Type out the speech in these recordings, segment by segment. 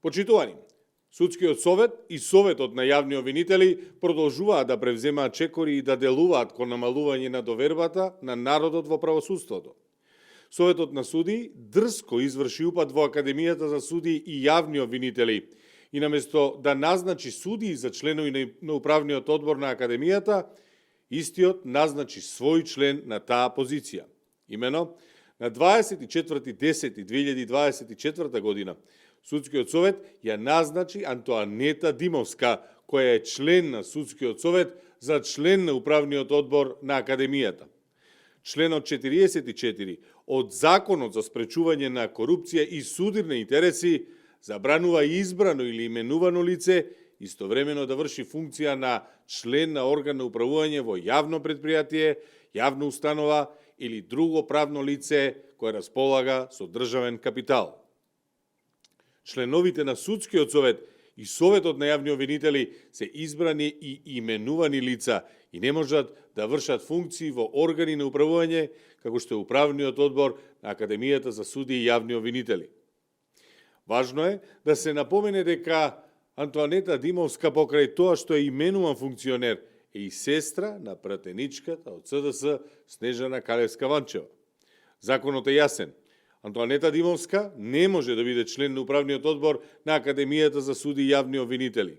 Почитувани, Судскиот совет и Советот на јавни обвинители продолжуваат да превземаат чекори и да делуваат кон намалување на довербата на народот во правосудството. Советот на суди дрско изврши упад во Академијата за суди и јавни обвинители и наместо да назначи судии за членови на управниот одбор на Академијата, истиот назначи свој член на таа позиција. Имено, на 24.10.2024 година, Судскиот совет ја назначи Антоанета Димовска, која е член на Судскиот совет за член на управниот одбор на Академијата. Членот 44 од Законот за спречување на корупција и судирни интереси забранува избрано или именувано лице истовремено да врши функција на член на орган на управување во јавно предпријатие, јавна установа или друго правно лице кое располага со државен капитал. Членовите на Судскиот совет и Советот на јавни обвинители се избрани и именувани лица и не можат да вршат функции во органи на управување, како што е управниот одбор на Академијата за суди и јавни обвинители. Важно е да се напомене дека Антоанета Димовска, покрај тоа што е именуван функционер, е и сестра на пратеничката од СДС Снежана Калевска-Ванчева. Законот е јасен. Антоанета Димовска не може да биде член на управниот одбор на Академијата за суди и јавни обвинители.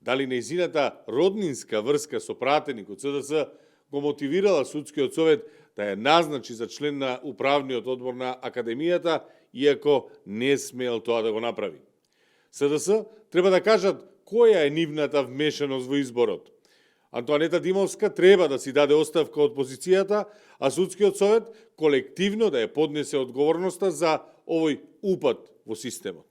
Дали нејзината роднинска врска со пратеник од СДС го мотивирала Судскиот совет да ја назначи за член на управниот одбор на Академијата, иако не смел тоа да го направи. СДС треба да кажат која е нивната вмешаност во изборот. Антоанета Димовска треба да си даде оставка од позицијата, а Судскиот совет колективно да ја поднесе одговорноста за овој упад во системот.